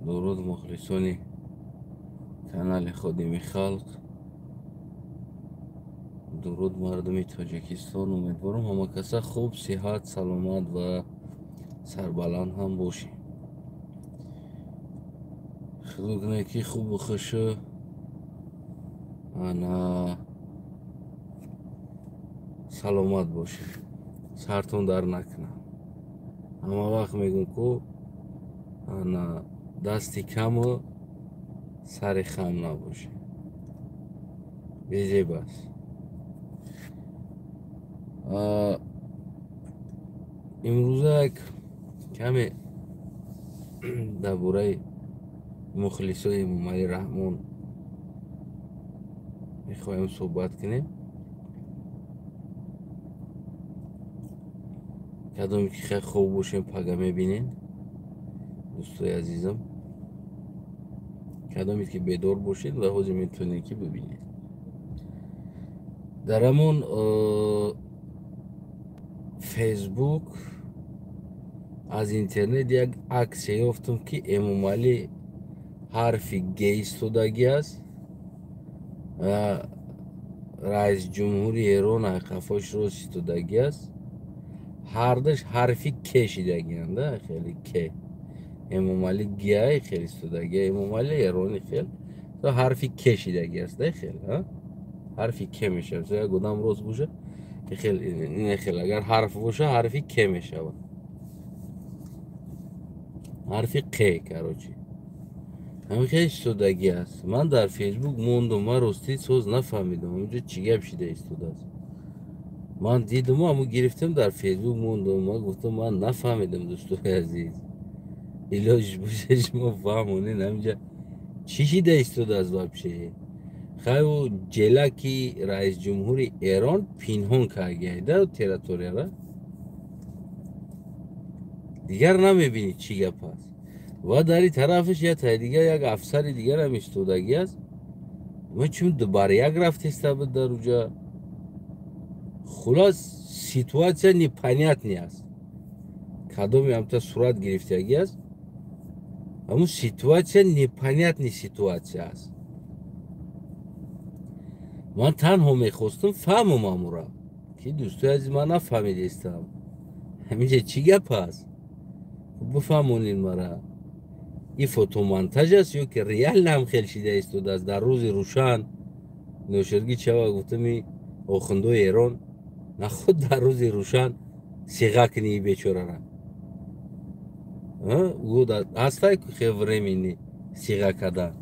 Дуруд мухлисони канали Ходими Халқ. Дуруд мардуми Тоҷикистон. Умедворам ҳама каса хуб, сиҳат, саломат ва сарбаланд ҳам бошем. Худо кунад ки хубу хушу ана саломат бошем. Сартон дар накунад. Ҳама вақт мегӯм ку ана дасти каму сари хам набошем. Безеб аст. Имрӯза як каме дар бораи мухлисои Эмомалӣ Раҳмон мехоҳем суҳбат кунем. Кадоме ки хеле хуб бошем, пага мебинем, дӯстои азизам. Кадоме ки бедор бошед ва ҳозир метавонед ки бибинед. Дар ҳамон Фейсбук аз интернет як аксия ёфтам, ки Эмомалӣ ҳарфи Г истодагӣ аст ва раисҷумҳури Эрон қафош рост истодагӣ аст. Ҳардаш ҳарфи К шидагианд, хеле К. Эмомалӣ Г хел истодагӣ, Эмомалӣ Эрони хел ҳарфи К шидагӣ аст, хел ҳарфи К мешавад. Як одам рост боша, хел ин хел агар ҳарф боша, ҳарфи К мешавад. Ҳарфи Қ, короче. Ҳамин хел истодагӣ аст. Ман дар Фейсбук мондум, ман ростӣ соз нафаҳмидам, онҷо чӣ гап шида истодааст. Ман дидам, аммо гирифтам дар Фейсбук мондум, ман гуфтам ман нафаҳмидам, дӯстои азиз. Илоҷ боша шумо фаҳмонед ҳаминҷа чӣ шида истодааст вообще. Хай ӯ ҷелаки раисҷумҳури Эрон пинҳон кардагида территорияра. Дигар намебинӣ чӣ гап аст. Ва дар ин тарафаш як таи дигар як афсари дигарам истодагӣ аст. Ман чун бар як рафтеста буд дар уҷа. Хулос ситуация непонятный аст. Кадоме ҳамта сурат гирифтагӣ аст, ҳамун ситуация непонятный ситуация аст. Ман танҳо мехостам фаҳмам амура, ки дӯстои азиз, ман нафаҳмидистам ҳаминҷа чӣ гап аст. Бифаҳмонед мара, ин фотомонтаж аст ё ки реально ҳам хел шида истодааст. Дар рӯзи рӯшан ноширгӣ чава гуфтами охундои Эрон нахуд дар рӯзи рӯшан сиға кунӣ и бечорара. Ҳастай хел времени сиға кардан.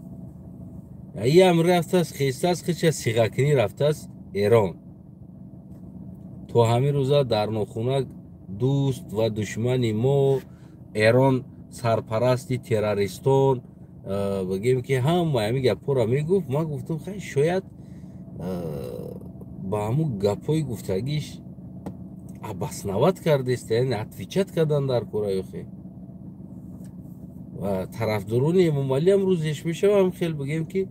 Иам рафтааст, хестааст, хича сиғакунӣ рафтааст Эрон. То ҳамин рӯза дар нохунак дӯст ва душмани мо Эрон, сарпарасти террористон, бигем ки ҳама ҳамин гапҳоро мегуфт. Ман гуфтам хай шояд ба ҳамун гапҳои гуфтагиш обосновать кардест, яъне отвечать кардан дар кора ёхе. Ва тарафдорони Эмомалӣ ҳам рӯзеш мешава ҳам хел бигем ки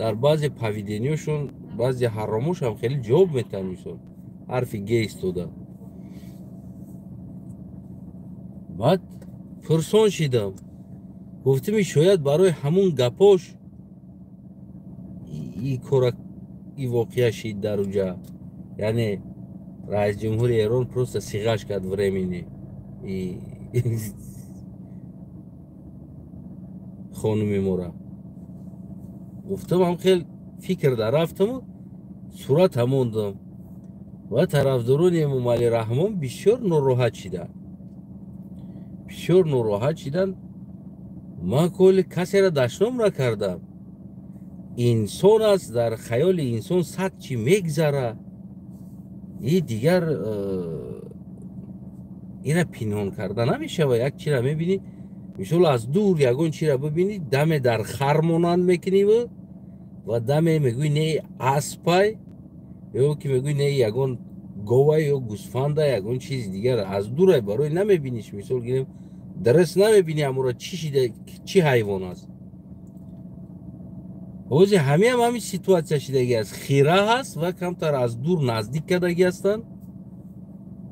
дар баъзе поведениёшон, баъзе ҳаромош ҳам хеле ҷавоб метаҳанд. Мисол ҳарфи Г истода. Баъд пурсон шидам, гуфтам шояд барои ҳамун гапош и кора и воқеа шид дар уҷа. Яъне раисҷумҳури Эрон просто сиғаш кард времени и хонуми мора. Гуфтам ҳам хел фикр дар рафтаму сурат ҳамондам. Ва тарафдорони Эмомалӣ Раҳмон бисёр нороҳат шиданд, бисёр нороҳат шиданд. Ман коли касеро дашном накардам. Инсон аст, дар хаёли инсон сад чӣ мегзара. И дигар ира пинҳон карда намешава. Як чира мебинӣ, мисол аз дур ягон чира бибинӣ, даме дар хар монанд мекунӣ ва даме мегӯӣ не аспай, ё ки мегӯӣ не ягон гова ё гӯсфанда, ягон чизи дигар аз дурай барои намебиниш. Мисол гирем, дарс намебинӣ амура чӣ шида, чӣ ҳайвон аст. Ҳозир ҳамиам ҳамин ситуация шидагӣ аст. Хира ҳаст ва камтар аз дур наздик кардагӣ ҳастанд.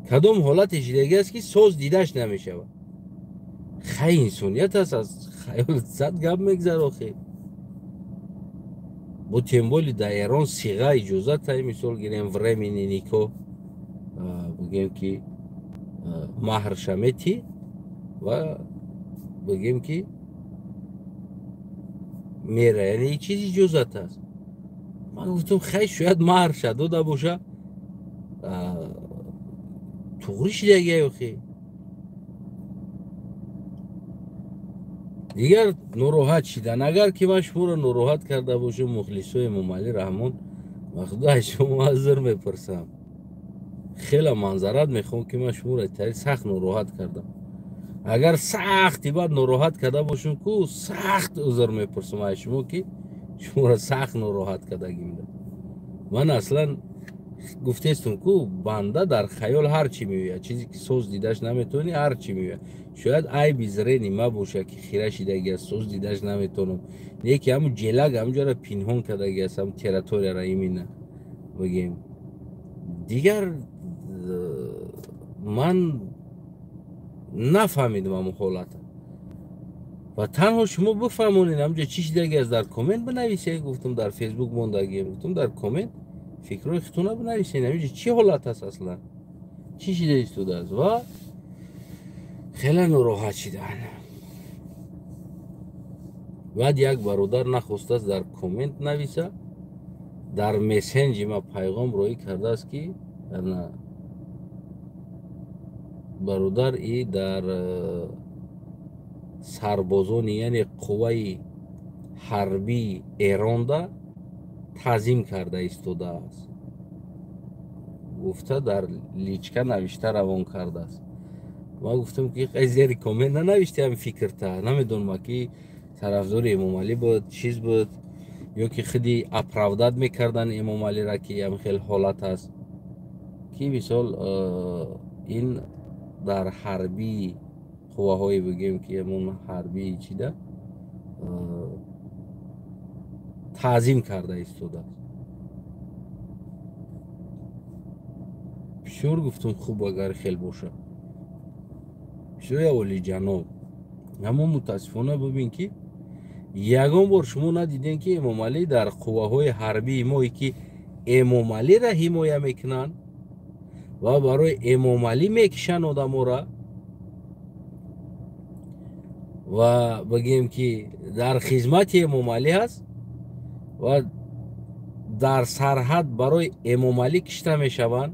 Кадом ҳолате шидагӣ аст, ки соз дидаш намешавад. Хай инсоният аст, аз Хаёл сад гап мегзар охи. Бо тем более дар Эрон сиға иҷозат тай, мисол гирем времени никоҳ, бигем ки маҳрша мети ва бигем ки мера, яъне чиз иҷозат аст. Ман гуфтам хай шояд маҳрша дода боша, туғри шидагия охи. Дигар нороҳат шидан. Агар ки ман шуморо нороҳат карда бошам, мухлисои Эмомалӣ Раҳмон, ба худо аз шумо узр мепурсам. Хеле манзарат мехоҳам ки ман шуморо тари сахт нороҳат кардам. Агар сахти баъд нороҳат карда бошам, ку сахт узр мепурсам аз шумо ки шуморо сахт нороҳат кардагим. Ман аслан гуфтестум ку банда дар хаёл ҳар чӣ меояд, чизе ки соз дидаш наметавонӣ, ҳар чӣ меояд. Шояд айби зрени ма боша ки хира шидаги аст, соз дидаш наметавонам. Не ки ҳамун ҷелак ҳамунҷоро пинҳон кардаги аст, ҳамун территорияро именно бигем. Дигар ман нафаҳмидам ҳамун ҳолата. Ва танҳо шумо бифаҳмонед ҳамунҷо чӣ шидаги аст, дар коммент бинависед. Гуфтам дар фейсбук мондагием, гуфтам дар коммент фикрҳои худтона бинависед, ҳаминҷо чӣ ҳолат аст, аслан чӣ шида истодааст. Ва хеле нороҳат шидаанд. Баъд як бародар нахостааст дар коммент нависа, дар мессенҷи ма пайғом роӣ кардааст ки бародар и дар сарбозони, яъне қувваи ҳарбии Эронда таъзим карда истодааст. Гуфта дар личка навишта равон кардааст. Ман гуфтам ки зери коммент нанавиштаам фикрта, намедонам ки тарафдори Эмомалӣ буд, чиз буд ё ки худи оправдат мекардан Эмомалиро ки ям хел ҳолат аст, ки мисол ин дар ҳарбии қувваҳое бигем ки ҳамон ҳарбии чида таъзим карда истодааст. Бисёр гуфтум хуб агар хел бошад. Бисёр олиҷаноб. Аммо мутаассифона бибин ки ягон бор шумо надидем ки Эмомалӣ дар қувваҳои ҳарбии мое ки Эмомалиро ҳимоя мекунанд ва барои Эмомалӣ мекишанд одаморо ва бигем ки дар хизмати Эмомалӣ ҳаст ва дар сарҳад барои Эмомалӣ кишта мешаванд,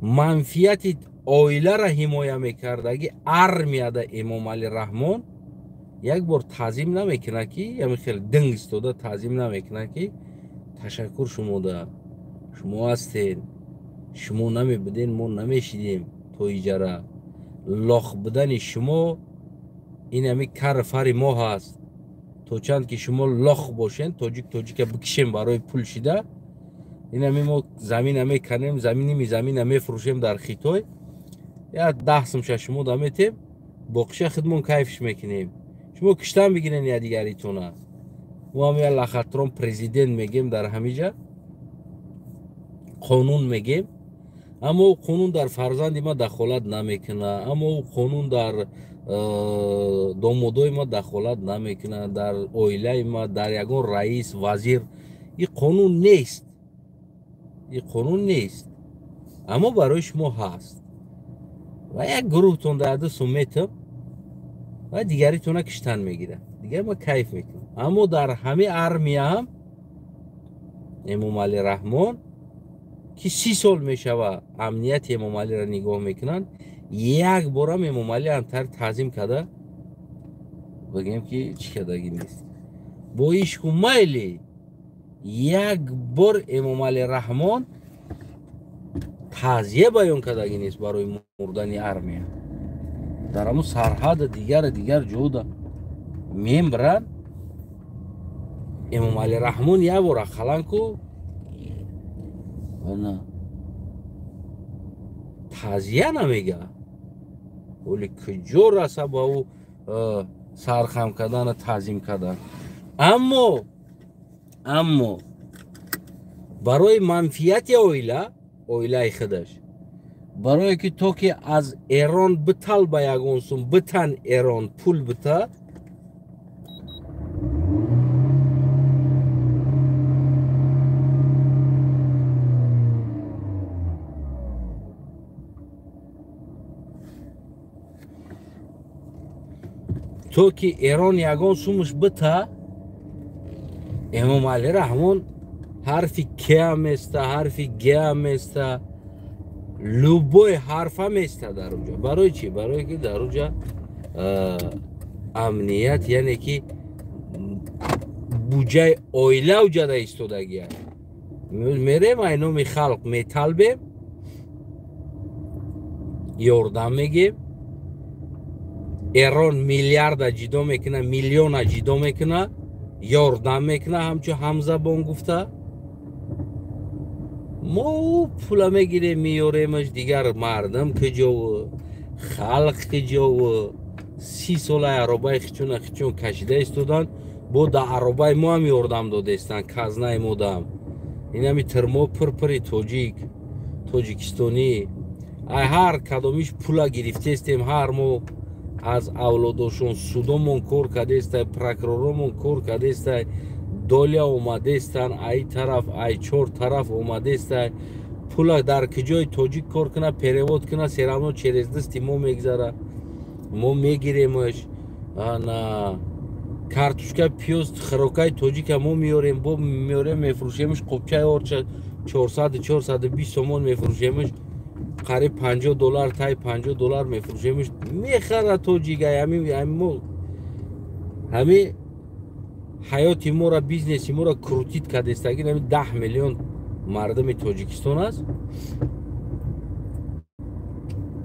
манфиати оиларо ҳимоя мекардаги армияда Эмомалӣ Раҳмон як бор таъзим намекунад ки ҳамин хел динг истода таъзим намекунад ки ташаккур шумода, шумо ҳастед, шумо намебуден мо намешидем то иҷара, лох будани шумо ин ҳамин кар фари мо ҳаст, то чанд ки шумо лох бошен, тоҷик тоҷика бикишем барои пул шида, ин ҳамин мо замина меканем, заминими замина мефурӯшем дар Хитой, я 10 сумша шумо даметем, боқиша худмон кайфш мекунем, шумо киштан бигирен я дигаритона. Мо ҳам я лахатрон президент мегем дар ҳамиҷа, қонун мегем, аммо ӯ қонун дар фарзанди ма дахолат намекунад, аммо ӯ қонун дар домодои ма дахолат намекунад, дар оилаи ма, дар ягон раис, вазир. Ин қонун нест, ин қонун нест, аммо барои шумо ҳаст. Ва як гурӯҳтон дар ду сум метаб ва дигаритона киштан мегирад, дигар ма кайф мекунам. Аммо дар ҳамаи армия ҳам Эмомалӣ Раҳмон ки 30 сол мешава амнияти Эмомалиро нигоҳ мекунанд, як борам Эмомалӣ антар таъзим карда бигем ки чӣ кардагӣ нест. Бо ишқу майли як бор Эмомалӣ Раҳмон таъзия баён кардагӣ нест барои мурдани армия. Дар ҳамун сарҳада дигар дигар ҷода мембранд, Эмомалӣ Раҳмон як бор ақаллан ку таъзия намега. Вале куҷо раса ба ӯ сархам кардану таъзим кардан. Аммо барои манфиати оила, оилаи худаш, барое ки то ки аз Эрон биталба ягон сум, битан Эрон пул бита, То ки Эрон ягон сумуш бита, Эмомалӣ Раҳмон ҳарфи К места, ҳарфи Г места, любой ҳарфа места дар уҷа. Барои чӣ? Барое ки дар уҷа амният, яъне ки буҷаи оила уҷада истодагия. Мерем ай номи халқ металбем, ёрдам мегем. Эрон миллиарда ҷидо мекуна, миллиона ҷидо мекуна, ёрдам мекуна, ҳамчун ҳамзабон гуфта. Мо пула мегирем, меёремаш, дигар мардам куҷову, халқ куҷову. 30 сола аробаи хичуна хичун кашида истоданд, бо да аробаи мо ҳам ёрдам додестанд, казнаи модам. Инами тирмо пирпири тоҷик, тоҷикистонӣ. Ай ҳар кадомиш пула гирифтестем, ҳар мо аз авлодошон судомон кор кардестай, прокуроромон кор кардестай, доля омадестан, ай тараф, ай чор тараф омадестай. Пула дар куҷои тоҷик кор куна, перевод куна, серавно через дасти мо мегзара, мо мегиремаш. Ана картушка, пиёз, хӯрокаи тоҷика мо меорем, бо меорем, мефурӯшемаш, қопчаи орча 400-420 сомон мефурӯшемаш, қариб $50, тай $50 мефурӯшемаш. Мехара тоҷик. Ҳами ҳаёти моро, бизнеси моро крутит кардестаги ҳами 10 миллион мардуми Тоҷикистон аст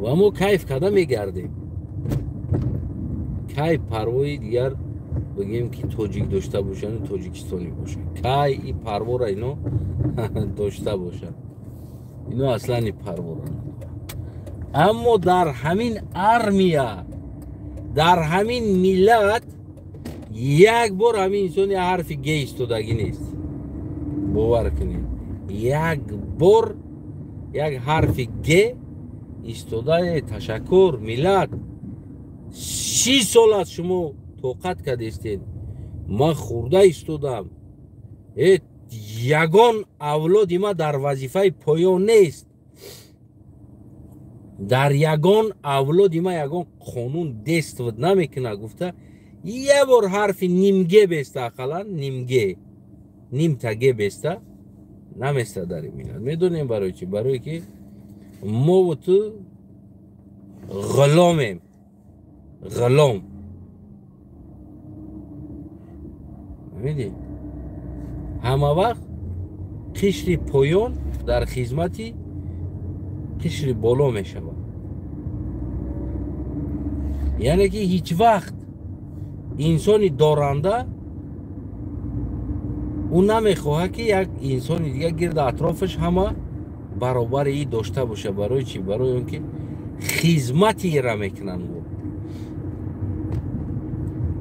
ва мо кайф карда мегардем. Кай парвои дигар бигем ки тоҷик дошта бошанд, тоҷикистонӣ бошанд? Кай и парвора ино дошта бошанд? Ино аслан и парвора надоранд. Аммо дар ҳамин армия, дар ҳамин миллат як бор ҳамин инсони ҳарфи ге истодагӣ нест. Бовар кунед, як бор як ҳарфи ге истода. Ташаккур, миллат, 30 сол аст шумо тоқат кардестед, ман хӯрда истодам. Ягон авлоди ма дар вазифаи поён нест, дар ягон авлоди ма ягон қонун действовать намекунад гуфта як бор ҳарфи нимге беста, ақаллан нимге, нимтаге беста наместа дар ин миллат. Медонем барои чӣ? Барое ки мову ту ғуломем, ғулом. Мебинӣ, ҳама вақт қишри поён дар хизмати қишри боло мешавад. Яъне ки ҳеҷ вақт инсони доранда ӯ намехоҳад ки як инсони дигар гирда атрофаш ҳама баробари и дошта бошад. Барои чӣ? Барои он ки хизмати ира мекунанд ӯ.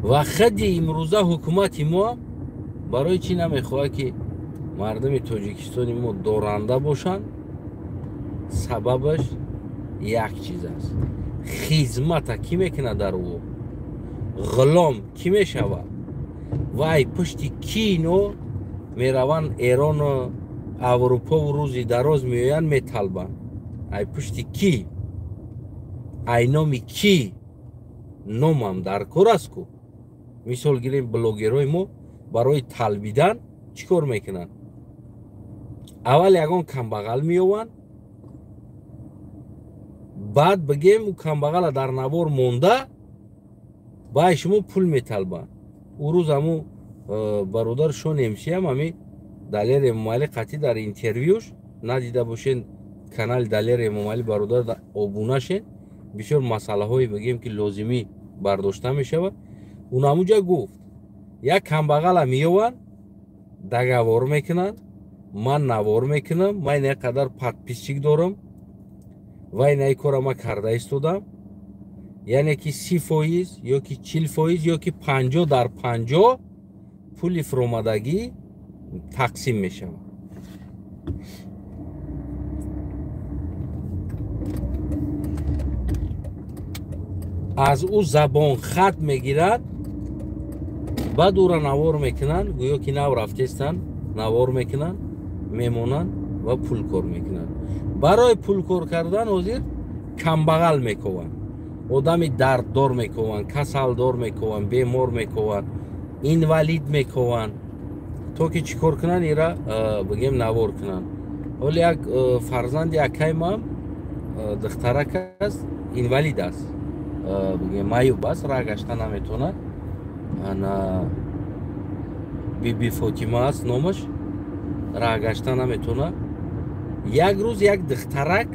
Ва худи имрӯза ҳукумати мо барои чӣ намехоҳад ки мардуми Тоҷикистони мо доранда бошанд? Сабабаш як чиз аст: хизмата кӣ мекунад дар ӯ? Ғулом кӣ мешавад? Вай пушти кӣ ино мераванд Эрону Аврупову рӯзи дароз меоянд, металбанд? Ай пушти кӣ? Ай номи кӣ? Номам дар кор аст ку. Мисол гирем, блогерҳои мо барои талбидан чӣ кор мекунанд? Аввал ягон камбағал меёванд, баъд бигем ӯ камбағала дар навор монда, баъд шумо пул металбанд. Ӯ рӯз ҳаму бародар Шон МС ҳам ҳами Далер Эмомалӣ қатъӣ дар интервюш надида бошен, канали Далер Эмомалӣ бародар обуна шен, бисёр масъалаҳое бигем ки лозимӣ бардошта мешавад. Ӯ намуҷа гуфт, як камбағала меёванд, договор мекунанд, ман навор мекунам, ман ин қадар подписчик дорам ва ин кора ман карда истодам. Яъне ки 30% ё ки 40% ё ки 50/50 пули фуромадагӣ тақсим мешавад. Аз ӯ забон хат мегирад, баъд ӯра навор мекунанд, гӯё ки нав рафтестанд, навор мекунанд, мемонанд ва пул кор мекунанд. Барои пул кор кардан ҳозир камбағал мекованд. Одами дарддор мекованд, касалдор мекованд, бемор мекованд, инвалид мекованд, то ки чӣ кор кунанд, ира бигем навор кунанд. Ҳоле як фарзанди акай ман духтарак аст, инвалид аст, бигем маъюб аст, роҳ гашта наметавонад. Ана Биби Фотима аст номаш, роҳ гашта наметавонад. Як рӯз як духтарак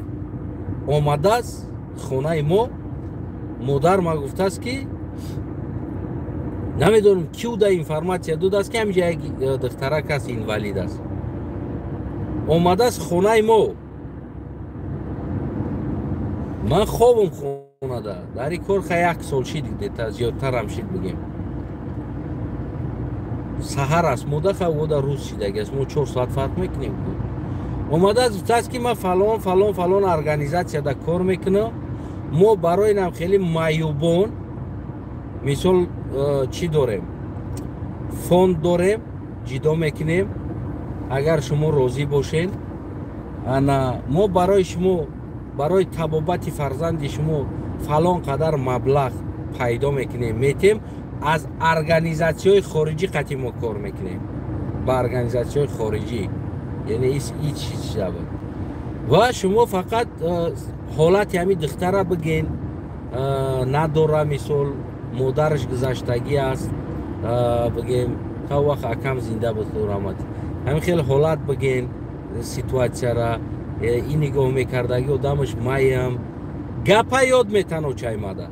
омадааст хонаи мо, модар ма гуфтааст, ки намедонам ки уда информация додааст, ки ҳаминҷа як духтарак аст, инвалид аст, омадааст хонаи мо. Ман хобам хонада, дар ин кор ха як сол шид, где-то зиёдтарам шид, бигем. Саҳар аст, мода ха ода рӯз шидаги аст, мо 4 соат фарқ мекунем. Омадааст, гуфтааст, ки ман фалон фалон фалон организатсияда кор мекунам, мо барои нам хеле маъюбон мисол чӣ дорем, фонд дорем, ҷидо мекунем, агар шумо розӣ бошед, ана мо барои шумо, барои табобати фарзанди шумо фалон қадар маблағ пайдо мекунем, метем. Аз организатсияҳои хориҷӣ қатъи мо кор мекунем, ба организатсияҳои хориҷӣ, яъне ҳеҷ чиз шавад ва шумо фақат ҳолати ҳамин духтара биген, надора, мисол модараш гузаштагӣ аст, бигем та вақт акам зинда буд, раҳмат, ҳамин хел ҳолат биген, ситуатсияра ин нигоҳ мекардагӣ одамаш маям. Гапа ёд метан очаймада,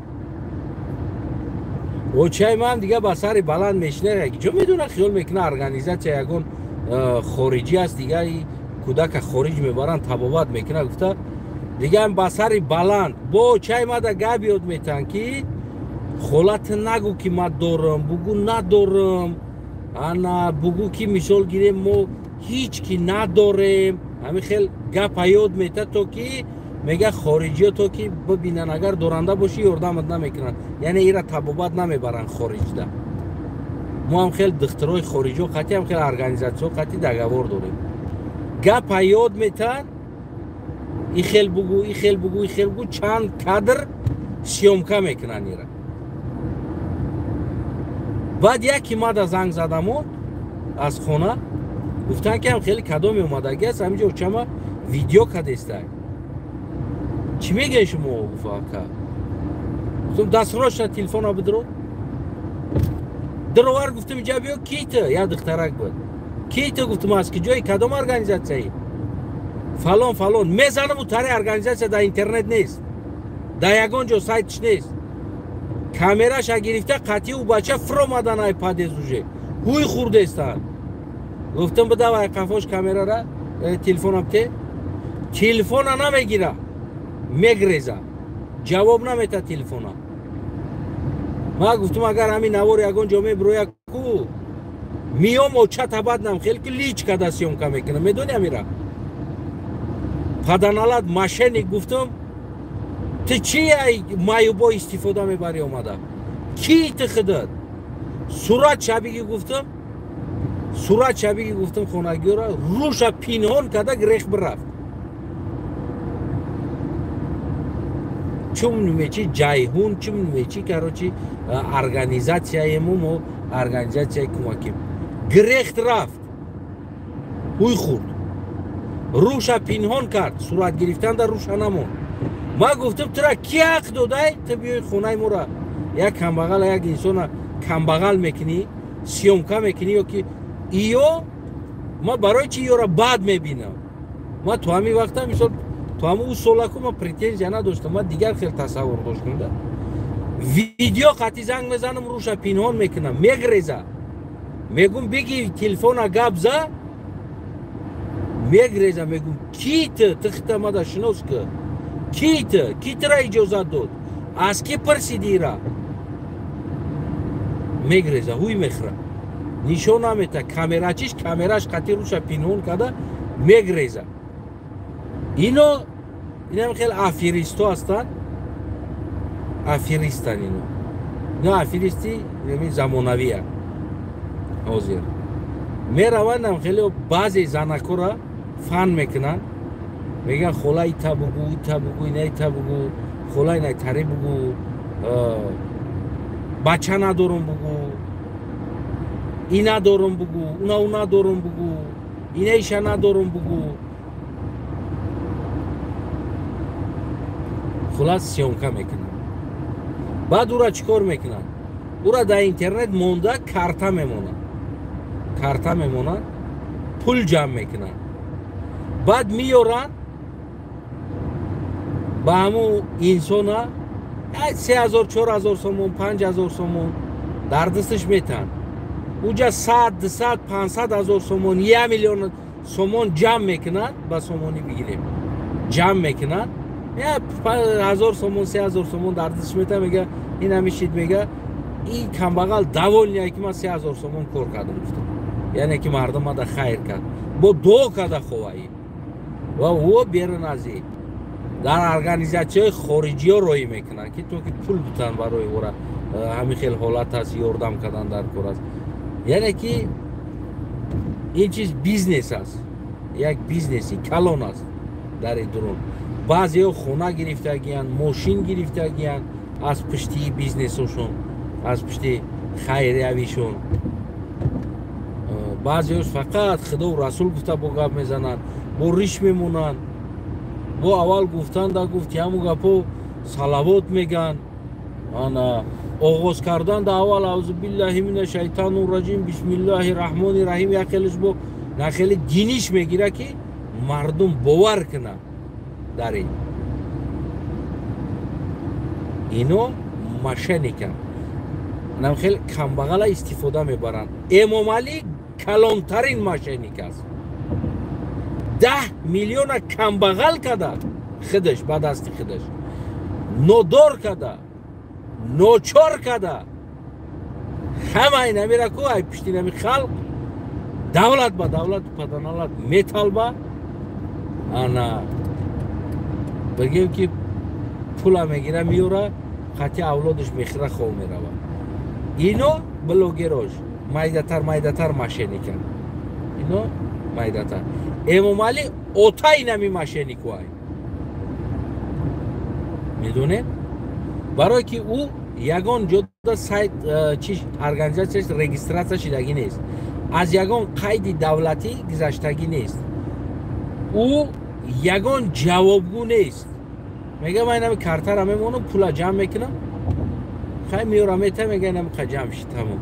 очай ман дига ба сари баланд мешина, ҷо медона, хиёл мекуна организатсия ягон хориҷӣ аст, дига кӯдака хориҷ мебаранд, табобат мекуна гуфта, дига ба сари баланд бо очай мада гап ёд метан, ки холат нагӯ, ки ман дорам, бугӯ надорам, ана бугӯ, ки мисол гирем, мо ҳеҷ ки надорем. Ҳамин хел гапа ёд мета, то ки мега хориҷиё то ки бибинанд, агар доранда бошӣ, ёрдамат намекунанд, яъне ира табобат намебаранд хориҷда. Мо ҳам хел духтурои хориҷиё қатъи ҳам хел организатсиё қатъи договор дорем. Гапа ёд метан, и хел бугӯ, и хел бугӯ, и хел бугӯ, чанд кадр съёмка мекунанд ира. Баъд яке мада занг задамон аз хона, гуфтанд, ки ҳам хеле кадоме омадагӣ аст ҳаминҷо, очама видео кадестай, чӣ мегӯед шумо? Гуфт ака, гуфтам, дастрочна телефона бидро даровар, гуфтам, инҷа биё, кита як духтарак буд, кита, гуфтам, аз ки ҷои, кадом организатсияи, фалон фалон. Мезанам, тари организатсия дар интернет нест, дар ягон ҷо сайтш нест. Камераша гирифта, қатъи ӯ бача фуромадан ай подъезд, уже ҳуй хурдестанд. Гуфтам, бидавай қафош камерара, телефонам те, телефона намегира, мегреза, ҷавоб намета телефона. Ма гуфтам, агар ҳамин навор ягон ҷо мебироя ку, миём очата баднам хел ки личка да съёмка мекунам, медони амира паданалат мошенник. Гуфтам, ту чи ай маъюбо истифода мебарӣ омада, ки ту худат сурат шабиги, гуфтам, сурат шабиги, гуфтам, хонагиёра рӯша пинҳон карда грех бирафт. Чум мечи Ҷайҳун, чум мечи, короче, организатсияему мо организатсияи кӯмаким, грехт рафт, ҳуй хӯрд, рӯша пинҳон кард, сурат гирифтан дар рӯша намонд. Ман гуфтам, тура ки ҳақ додай, ту биёи хонаи мора як камбағала, як инсона камбағал мекунӣ, съёмка мекунӣ ё ки иё? Ман барои чи иёра бад мебинам? Ман то ҳамин вақта, мисол, то ҳамун ӯ солаку ман претензия надоштам, ман дигар хел тасаввур доштам. Да видео қатъи занг мезанам, рӯша пинҳон мекунам, мегреза, мегум, биги телефона гап за, мегреза. Мегум, ки ту, ту хита мада шинос ки, ки ту, ки тура иҷозат дод, аз ки пурсиди ира? Мегреза, ҳуй мехӯра, нишон намета камерачиш, камераш қатъи рӯша пинҳон карда мегреза. Ино инам хел аферистҳо ҳастанд, аферистан ино, ино аферисти замонавия. Ҳозир меравандам, хеле баъзе занакора фан мекунанд, мегӯянд, хола, ита бугӯ, ита бугӯ, ина ита бугӯ, хола, ина таре бугӯ. Бача надорум бугӯ, и надорум бугӯ, уна у надорум бугӯ, инаиша надорум бугӯ. Хулас съёмка мекунанд. Баъд ура чӣ кор мекунанд? Ура дар интернет монда карта мемонад, карта мемонад, пул ҷамъ мекунанд. Баъд меёранд ба ҳамун инсона 3000, 4000 сомон, 5000 сомон дар дасташ метаҳанд. Уҷа 100, 200, 500 ҳазор сомон, 1 миллион сомон ҷамъ мекунанд, ба сомонӣ бигирем, ҷамъ мекунанд, 1000 сомон, 3000 сомон дар дасташ метаҳанд. Мега ин ҳамишид, мега ин камбағал довольный, ки ман 3000 сомон кор кардам, гуфтам, яъне ки мардум мада хайр кард, бо дуо карда ховаи ва ӯ берун аз ин дар организатсияҳои хориҷиҳо роҳӣ мекунанд, ки то ки пул бутанд барои ора ҳамин хел ҳолат аст, ёрдам кардан дар кор аст. Яъне ки ин чиз бизнес аст, як бизнеси калон аст дар ин дурун. Баъзеҳо хона гирифтагиянд, мошин гирифтагиянд аз пушти бизнесошон, аз пушти хайриявишон. Баъзеҳош фақат худову расул гуфта бо гап мезананд, бо риш мемонанд, бо аввал гуфтанда гуфти ҳамун гапо салавот меган. Ана оғоз карданда аввал аузу биллаҳи мина шайтону раҷим, бисмиллаҳи раҳмони раҳим, як хелеш бо на хеле диниш мегира, ки мардум бовар кунад дар ин. Ино мошенниканд, нам хеле камбағала истифода мебаранд. Эмомалӣ калонтарин мошенник аст. 10 миллиона камбағал када худаш, ба дасти худаш нодор када, ночор када. Ҳама инамира ку ай пишти нами халқ давлат ба давлат паданалат металба. Ана бигем ки пула мегира, меёра, қати авлодаш мехӯра, хов мерава. Ино блогерош майдатар, майдатар мошенниканд, ино майдатар. Эмомалӣ отай нами мошенникуай, медонед? Барое ки ӯ ягон ҷода сайт чи организатсияш регистратсия шидагӣ нест, аз ягон қайди давлатӣ гузаштагӣ нест, ӯ ягон ҷавобгӯ нест. Мега ман инами картара мемонам, пула ҷамъ мекунам, хай меёрам мета, мега инами қа ҷамъ шид, тамом,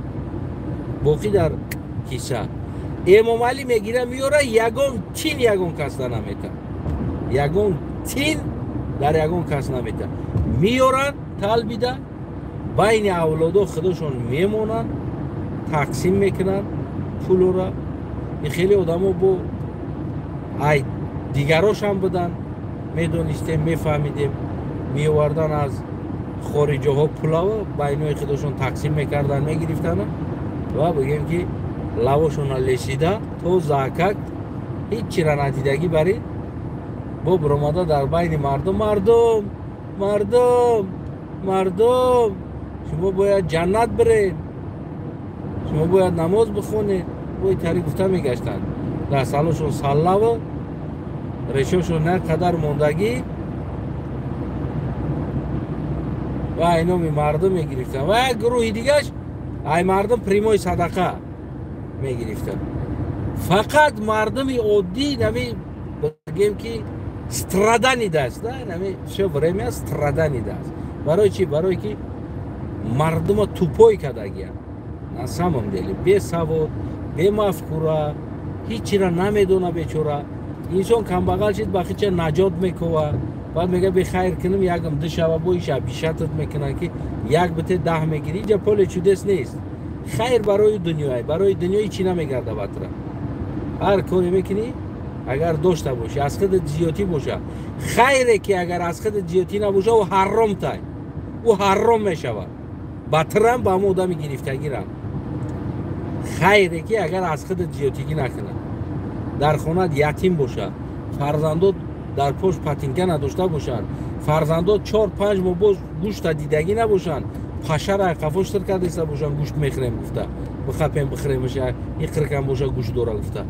боқӣ дар киса. Эмомалӣ мегира, меёра, ягон тин ягон кас да намета, ягон тин дар ягон кас намета. Меёранд талбида байни авлодо худошон мемонанд, тақсим мекунанд пулора. Ин хеле одамо бо ай дигарошам буданд, медонистем, мефаҳмидем, меовардан аз хориҷоҳо пулаво, байнои худошон тақсим мекарданд, мегирифтанд ва бигем ки лавошона лешида то закак ҳеҷ чира надидагӣ бари бо биромада дар байни мардум, мардум, мардум, мардум, шумо бояд ҷаннат биред, шумо бояд намоз бихонед, бо тари гуфта мегаштанд. Дар салошон саллаву решошон на қадар мондагӣ ва айноми мардум мегирифтанд. Ва як гурӯҳи дигаш ай мардум прямой садақа мегирифтанд. Фақат мардуми оддӣ нами бигем ки страданид аст, нами всё время страданид аст. Барои чи? Барое ки мардума тупой кардагиянд. На самом деле бесавод, бемафкура, ҳеҷ чира намедона бечора. Инсон камбағал шид, ба хича наҷот мекова, баъд мега бехайр кунам, якам ду шава бо иша бишатат мекунанд, ки як бите 10 мегири. Инҷа поле чудес нест. Хайр барои дунёй, барои дунёи чӣ намегарда батра. Ҳар коре мекунӣ, агар дошта бошӣ, аз худат зиётӣ боша. Хайре ки агар аз худат зиётӣ набоша, ӯ ҳарром тай, ӯ ҳарром мешавад. Батрам ба ҳамон одами гирифтагирам. Хайре ки агар аз худат зиётигӣ накунад, дар хонат ятим бошад, фарзандот дар пош патинка надошта бошанд, фарзандот 4-5 моҳ боз гӯшта дидагӣ набошанд, пашара қафош тир кардаиста бошанд, гӯшт мехӯрем гуфта, бихапем бихӯремаш, иқиркам боша гӯшт дора гуфта,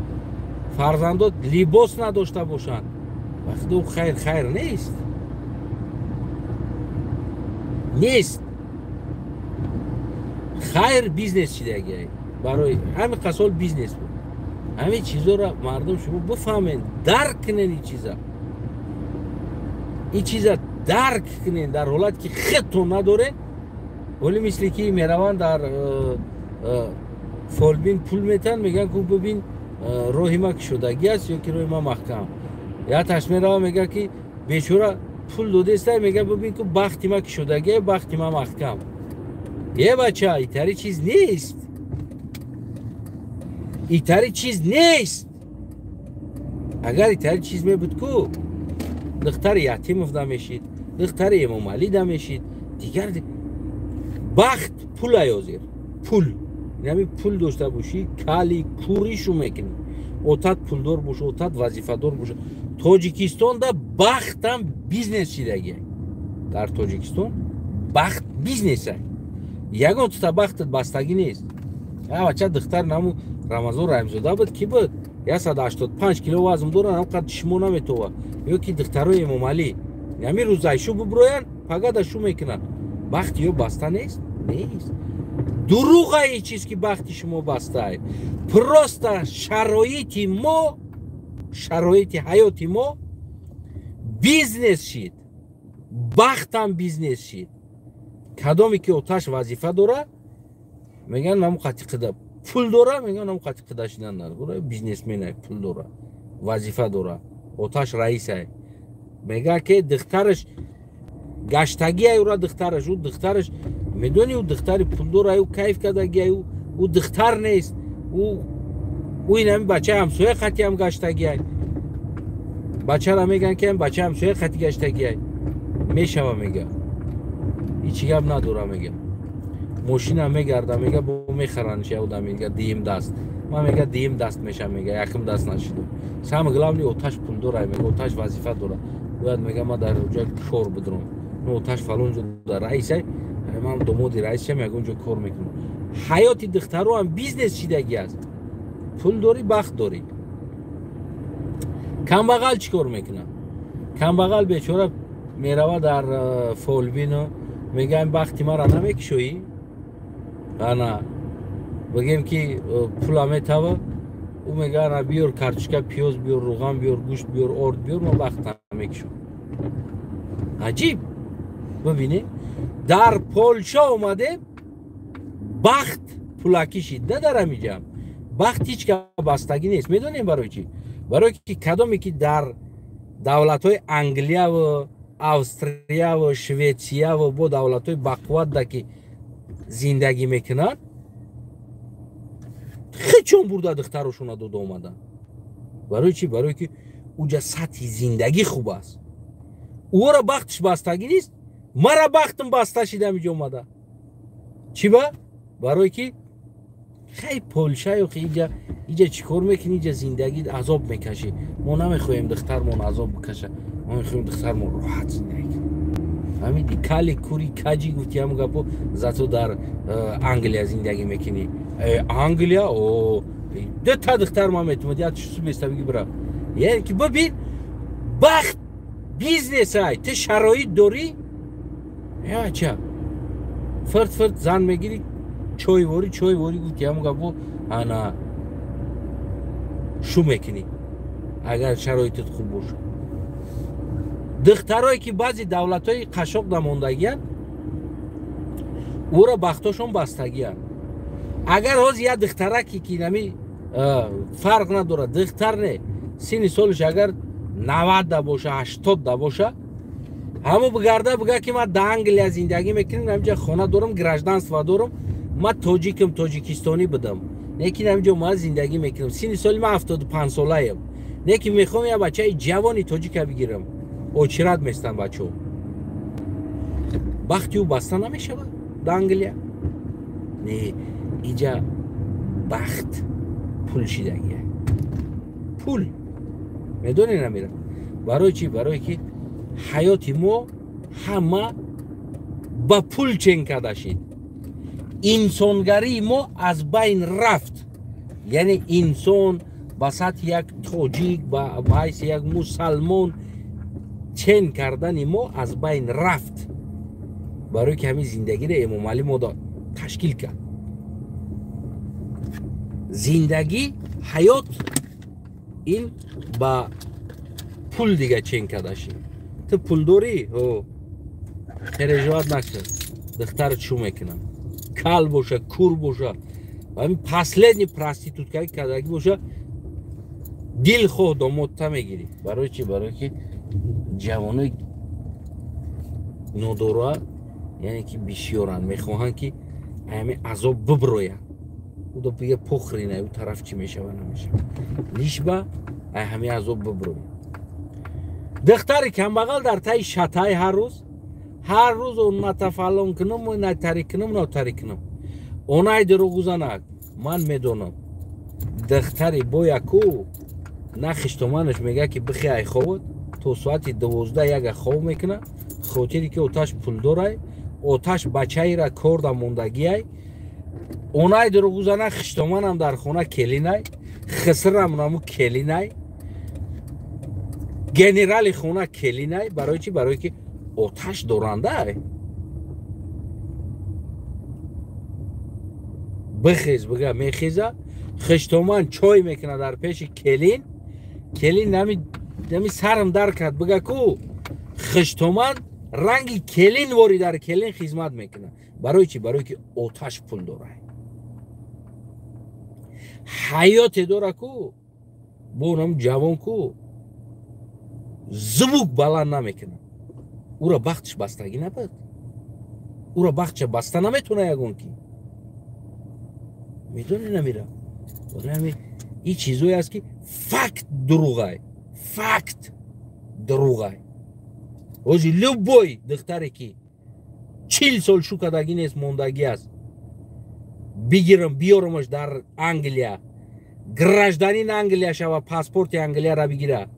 фарзандот либос надошта бошанд, вақте ӯ хайр хайр нест, нест. Хайр, бизнес чидагиай, барои ҳами қасол бизнес буд. Ҳамин чизоро, мардум, шумо бифаҳмен, дарк кунен. Ин чиза дарк кунен. Дар ҳолате ки худтон надорен, вале мисли ки мераванд дар фолбин, пул метан, мегӯянд ку бибин, роҳи ма кушодагӣ аст ё ки роҳи ма маҳкам. Яташ мерава, мега ки бечора пул додеста, мега бибин ку бахти ма кушодагӣ, бахти ма маҳкам. Е бача, итари чиз нест, итари чиз нест. Агар итари чиз мебуд ку духтари Ятимов дамешид, духтари Эмомалӣ дамешид. Дигар бахт пул аёзир, пул. Инами пул дошта бошӣ, кали куришу мекунӣ. Отат пулдор боша, отат вазифадор боша. Тоҷикистонда бахтам бизнес шидагия. Дар Тоҷикистон бахт бизнеса. Ягон тута бахтат бастагӣ нест. Бача, духтар наму Рамазон Раҳимзода буд, ки буд, 185 кило вазм доран, ҳамқадр чишмо наметова. Ё ки духтарои Эмомалӣ ҳамин рӯз айшу буброянд, пагада шу мекунанд. Бахти ё баста нест, нест. Дуруғае чиз ки бахти шумо бастае. Просто шароити мо, шароити ҳаёти мо бизнес шид, бахтам бизнес шид. Кадоме ки оташ вазифа дора, мегӯянд наму қатиқида пул дора, мегӯянд наму қатиқида шидан надора, бизнесменай, пул дора, вазифа дора, оташ раисай. Мега ки духтараш гаштагиай, ура духтараш, ӯ духтараш, медони, ӯ духтари пулдор, ӯ кайф кардагиай, ӯ духтар нест, ӯ инами бачаи ҳамсоя қатиам гаштагиай. Бачара мегӯянд ки бачаи ҳамсоя қати гаштагиай мешава. Мега ҳичи гап надора, мега мошина мегарда, мега бо мехаранш одам, мега диим даст ман, мега диим даст мешам, мега якм даст нашидам. Самое главное, оташ пулдора, мега оташ вазифа дора, бояд, мега ман дар ҷой кор бидурам, оташ фалон ҷо дар раисай, ман домоди раисшам, ягон ҷо кор мекунам. Ҳаёти духтаро ҳам бизнес шидагӣ аст. Пул дорӣ, бахт дорӣ. Камбағал чӣ кор мекунад? Камбағал бечора мерава дар фолбино, мега бахти мара намекушоӣ. Ана бигем ки пула метава, ӯ мега ана биёр картошка, пиёз биёр, руған биёр, гӯшт биёр, орд биёр, ман бахта мекушам. Аҷиб, бибинед, дар Полша омадем, бахт пулакӣ шид. На, дар ҳамиҷа бахт ҳеҷ ка бастагӣ нест. Медонем барои чӣ? Барое ки кадоме ки дар давлатҳои Англияву Австрияву Шветсияву бо давлатҳои бақувватда ки зиндагӣ мекунанд, хечон бурда духтарошона дода омаданд. Барои чӣ? Барое ки уҷа сатҳи зиндагӣ хуб аст. Ӯро бахтиш бастагӣ нест, мара бахтам баста шида ҳамиҷо омада. Чӣ ба? Барое ки хай Полшаю иҷа чӣ кор мекунӣ? Иҷа зиндагӣ азоб мекашӣ. Мо намехоҳем духтармон азоб бикаша, мо мехоҳем духтармон роҳат зиндагӣ кунад. Ҳамиди кали кури каҷи гуфти ҳамн гапо. Зато дар Англия зиндагӣ мекунӣ. Англия о дута духтар ман метумад, як места биги бира. Яъне ки бибин, бахт бизнесай. Ту шароит дорӣ, яча фирт фирт зан мегирӣ, чойворӣ чойворӣ гуфти ҳамн гапо, ана шу мекунӣ, агар шароитат хуб бошад. Духтарое ки баъзе давлатҳои қашоқ дамондагиянд, ӯро бахтошон бастагиянд. Агар ҳозир як духтараке ки нами фарқ надорад, духтар не, синни солиш агар 90-да боша, 80-да боша, ҳамо бигарда бига ки ман да Англия зиндагӣ мекунем, ҳамҷа хона дорам, гражданство дорам, ман тоҷикам, тоҷикистонӣ будам, лекин ҳамҷо ман зиндагӣ мекунам, синни соли ман 75-солаем, лекин мехоҳам як бачаи ҷавони тоҷика бигирам, очират местан бачаҳо. Бахти ӯ баста намешавад да Англия? Не, иҷа бахт пул шидагия. Пул медонӣ намера барои чӣ? Барое ки ҳаёти мо ҳама ба пул чен карда шид. Инсонгарии мо аз байн рафт. Яъне инсон ба сатҳи як тоҷик, ба ҳайси як мусалмон чен кардани мо аз байн рафт, барое ки ҳамин зиндагиро Эмомалӣ мо ташкил кард. Зиндагӣ, ҳаёт ин ба пул дига чен кардаши. Ту пул дорӣ, ҳо, переживать накун, духтарат шу мекунам. Кал боша, кур боша, ҳамин последний проститутка кардагӣ боша, дилхоҳ домодта мегирӣ. Барои чӣ? Барои ки ҷавонои нодора, яъне ки бисёранд, мехоҳанд ки ҳамин азоб биброянд. Уда бига похрена, ӯ тараф чӣ мешава, намешава, лишба ай ҳамин азоб биброянд. Духтари камбағал дар таи шатай ҳар рӯз, ҳар рӯз оната фалон кунам, натари кунам, нотари кунам. Онай дурӯғузанак, ман медонам, духтари бояку нахиштоманаш мега ки бихе ай ховот, то соати 12 яга хов мекуна, хотире ки оташ пулдорай, оташ бачаира корда мондагиай. Онай дурӯғузанак, хиштоманам дар хона келинай, хисрам наму келинай, генерали хона келинай. Барои чӣ? Барое ки оташ дорандай. Бихез бига, мехеза, хиштоман чой мекуна дар пеши келин. Келин нами сарам дар кард, бига ку хиштоман ранги келин вори дар келин хизмат мекуна. Барои чӣ? Барое ки оташ пул дорай. Ҳаёте дора ку, бо нам ҷавон ку звук баланд намекуна. Ура бахтиш бастагӣ набуд, ура бахтша баста наметона ягон ки. Медони намира. Ин чизое аст ки факт дурӯғай, факт дурӯғай. Ҳози любой духтаре ки 40 сол шу кардагӣ нест, мондагӣ аст, бигирам биёрамаш дар Англия, гражданин Англия шава, паспорти Англияра бигира,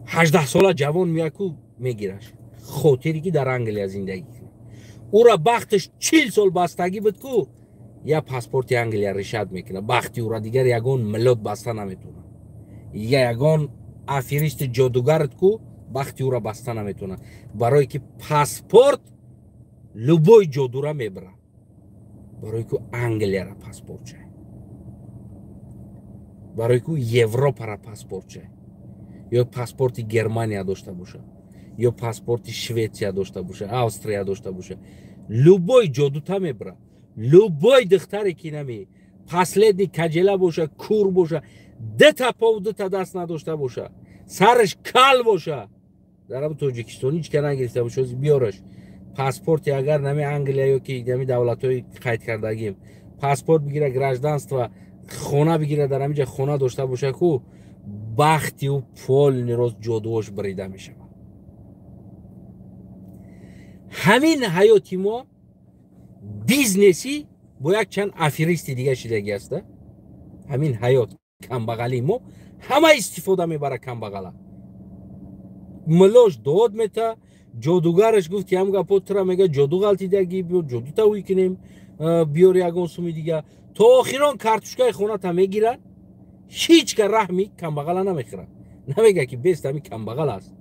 18 сола ҷавон меяку мегираш, хотире ки дар Англия зиндагӣ кунад. Ура бахташ 40 сол бастагӣ буд ку, я паспорти Англия решат мекунад. Бахти ура дигар ягон миллот баста наметавонад, я ягон аферисти ҷодугарат ку бахти ура баста наметавонад. Барое ки паспорт любой ҷодура мебарад, барое ку Англияра паспорт чай, барое ку Европара паспорт чай, ё паспорти Германия дошта боша, ё паспорти Швеция дошта боша, Австрия дошта боша, любой ҷодута мебарад. Любой духтаре ки нами последний каҷела боша, кур боша, дута пов дута даст надошта боша, сараш кал боша, дар ҳам Тоҷикистон ҳеҷ ка нагирифта боша, биёраш паспорти агар нами Англия ё ки нами давлатҳои қайд кардагим паспорт бигира, гражданство, хона бигира, дар ҳаминҷа хона дошта боша ку, бахти ӯ полный рост ҷодуош бирида мешавад. Ҳамин ҳаёти мо бизнеси бо якчанд аферисти дига шидагӣ аст. Ҳамин ҳаёт камбағалии мо ҳама истифода мебара камбағала. Милош дод мета, ҷодугараш гуфт ки ҳам гапо тура мега ҷоду ғалтидагӣ, биё ҷодута ӯй кунем, биёр ягон суми дига. То охирон картушкаи хоната мегирад, ҳеҷ ка раҳми камбағала намехӯрад. Намега ки бест ҳамин камбағал аст.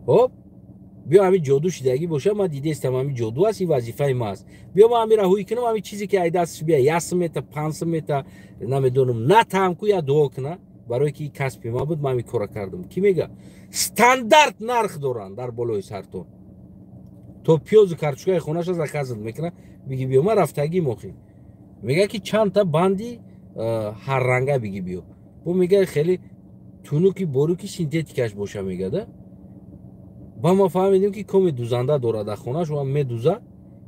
Хоб, биё ҳамин ҷоду шидагӣ боша, ман дидестам ҳамин ҷоду аст, ин вазифаи ма аст. Биё ман ҳамира ҳуй кунам, ҳамин чизе ки ай дасташ бия, як сум мета, 5 сум мета, намедонам, натаҳам ку, я дуо куна, барое ки касби ма буд, ман ҳамин кора кардам. Кӣ мега? Стандарт нарх доранд дар болои сартон. То пиёзу картошкаи хонаша заказат мекунад, биги биё, ман рафтагӣ мохи. Мега ки чандта банди ҳарранга биги биё. Бо мега хеле тунуки боруки синтетикаш боша мега да. Ба ма фаҳмидем ки коми дузанда дорад дар хонаш, ӯ ҳам медуза,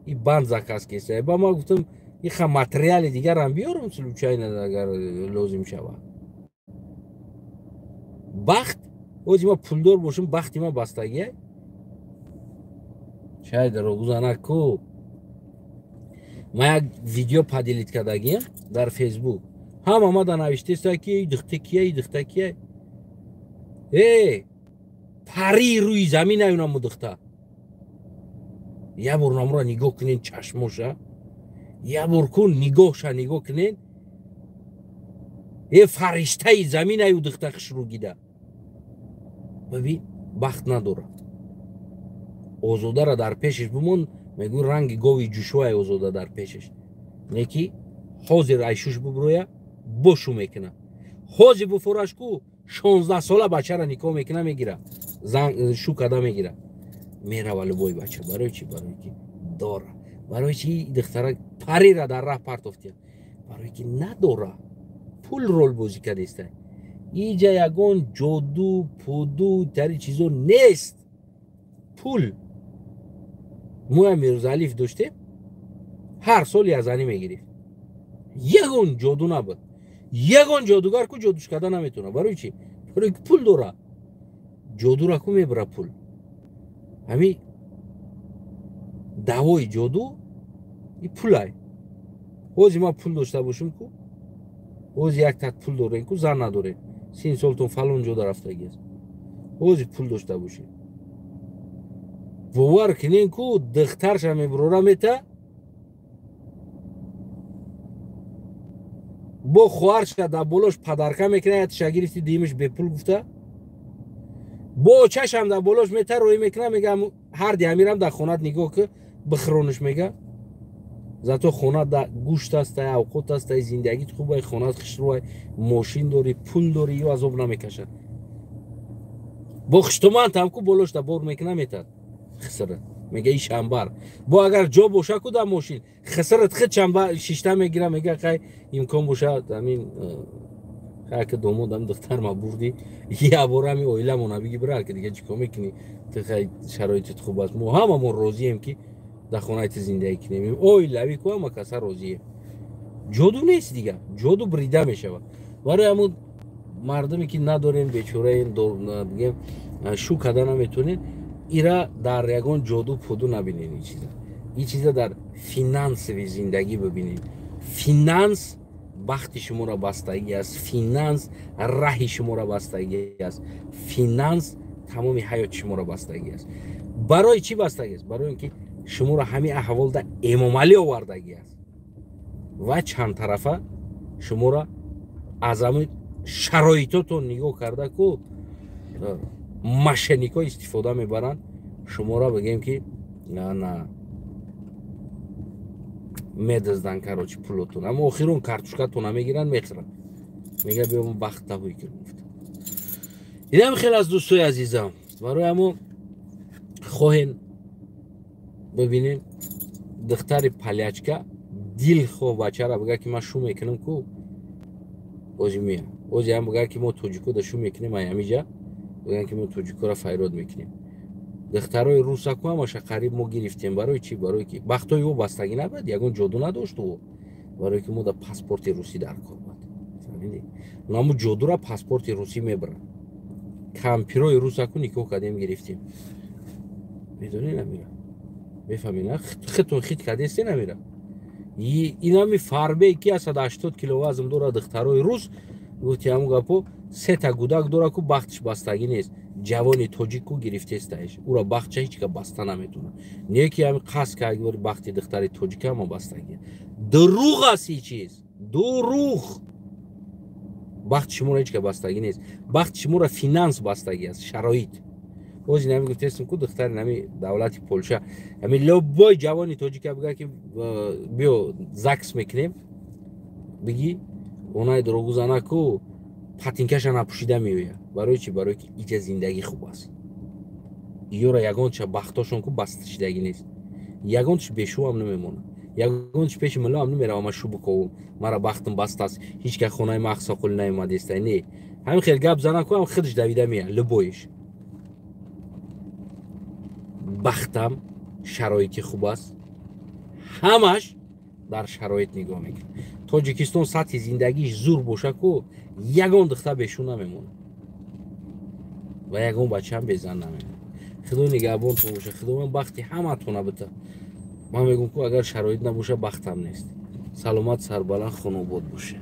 и банд заказ кеса. Ба ма гуфтам иха материали дигарам биёрам случайно агар лозим шавад. Бахт, ози ма пулдор бошам, бахти ма бастагия. Шай дорогузана ку. Ма як видео поделить кардагиям дар Фейсбук. Ҳама ма да навиштеста ки эй духта кия, эй духта кия. Э, пари рӯи замин аюнаму духта. Як бор намура нигоҳ кунен чашмоша, як бор кун нигоҳша нигоҳ кунен. Э, фариштаи замин аю духта хушрӯ гида. Бибин, бахт надорад. Озодара дар пешаш бимон, мегӯ ранги гови ҷушвай озода дар пешаш. Неки ҳозир айшуш буброя бошу мекуна. Ҳозир буфораш ку 16 сола бачара никоҳ мекуна, мегира. Зан шу када мегира. Мерава любой бача. Барои чи? Барои ки дора. Барои чи духтара парира дар раҳ партофтия? Барои ки надора. Пул рол бозӣ кардеста. Иҷа ягон ҷоду, пуду, тари чизо нест. Пул. Моя Мирзалиф доштем, ҳар сол язанӣ мегирифт. Ягон ҷоду набуд. Ягон ҷодугар ку ҷодуш карда наметавона. Барои чи? Барои ки пул дора. Ҷодура ку мебара пул. Ҳами давои ҷоду и пулай. Ҳозир ман пул дошта бошам ку, ҳозир як так пул дорем ку, зан надорем. 30 солтон фалон ҷода рафтагӣ аст. Ҳозир пул дошта бошем. Бовар кунем ку, духтарша мебурора мета, бо хоҳарша дар болош падарка мекунад, ятиша гирифти димиш бепул гуфта, бо очашам дар болош мета рӯй мекунад, мега ҳар ди амирам дар хонат нигоҳ ки бихрониш мега. Зато хона да гӯшт аст, авқот аст, зиндагит хуб, хонат хушрӯй, мошин дорӣ, пул дорӣ, ё азоб намекашад. Бо хуштумантам ку болош да бор мекунад, метад хисрат. Мега иш амбар. Бо агар ҷо боша ку дар мошин, хисрат хичам шишта мегира, мега қай имкон боша амин хай ки домодам духтар ма бурди, я бора ами оиламона биги бира ки дига чикор мекунӣ? Ту хай шароитит хуб аст. Мо ҳамамон розием ки дар хонаи ту зиндагӣ кунем. Оилавӣ ку ҳама каса розием. Ҷоду нест дига, ҷоду брида мешавад. Барои ҳамун мардуме ки надорем, бечораем, бигем шу карда наметонем, ира дар ягон ҷоду пуду набинед ин чиза. Ин чиза дар финансови зиндагӣ бибинед. Финанс бахти шуморо бастагӣ аст, финанс раҳи шуморо бастагӣ аст, финанс тамоми ҳаёти шуморо бастагӣ аст. Барои чӣ бастагӣ аст? Барои он ки шуморо ҳамин аҳволда Эмомалӣ овардагӣ аст ва чандтарафа шуморо аз ҳамин шароитотон нигоҳ карда ку мошенникҳо истифода мебаранд. Шуморо бигем ки на медаздан, короче, пулотон. Аммо охирон картушкатона мегиранд, мехӯранд. Мега биё мо бахт таҳуй кунем. Инам хеле аз дӯстои азизам. Барои ҳамо хоҳем бибинем духтари палячка дилхоҳ бачара бигӯяд ки ман шу мекунам ку, ози меям. Ози ҳам бигӯяд ки мо тоҷикода шу мекунем, ай ҳамиҷа бигӯянд ки мо тоҷикоро файрод мекунем. Духтарои русаку ҳамаша қариб мо гирифтем. Барои чӣ? Барои ки бахтои ӯ бастагӣ набуд, ягон ҷоду надошт ӯ. Барои ки мо да паспорти русӣ дар кор буд. Фаҳмидӣ? Наму ҷодура паспорти русӣ мебарад. Кампирои русаку никоҳ кардем, гирифтем. Медонӣ намира? Мефаҳмӣ, на? Хитон хит кардесте намира. Инами фарбе ки 180 кило вазм дорад духтарои рус, гуфти ҳамун гапо, сета гудак дора ку бахтиш бастагӣ нест. Ҷавони тоҷик ку гирифтестаиш. Ура бахтша ҳеҷ ка баста наметавонад. Не ки ҳамин қасд кард, вори бахти духтари тоҷика ҳама бастагӣ. Дурӯғ аст ин чиз. Дурӯғ. Бахти шуморо ҳеҷ ка бастагӣ нест. Бахти шуморо финанс бастагӣ аст, шароит. Ози нами гуфтестем ку духтари нами давлати Полша. Ҳамин любой ҷавони тоҷика бигӯяд ки биё закс мекунем, бигӣ онаи дурӯғгӯзана ку патинкаша напӯшида меояд. Барои чӣ? Барои ки иҷа зиндагӣ хуб аст. Иёра ягонча бахтошон ку басташидагӣ нест. Ягонча бешӯам намемонад. Ягонча пеши миллоам намеравам, ман шу биковум, мара бахтам баста аст, ҳеҷ ка хонаи ма ақсоқул наомадеста. Не. Ҳамин хел гап зана ку ҳам худаш давида меяд, любоиш. Бахтам шароити хуб аст. Ҳамаш дар шароит нигоҳ мекунад. Тоҷикистон сатҳи зиндагиш зур боша ку ягон духтар бешу намемонад ва ягон бачаам безан намемонад. Худо нигаҳбонтон боша. Худованд бахти ҳаматона бита. Ман мегӯм ку агар шароит набоша бахтам нест. Саломат, сарбаланд, хонобод боша.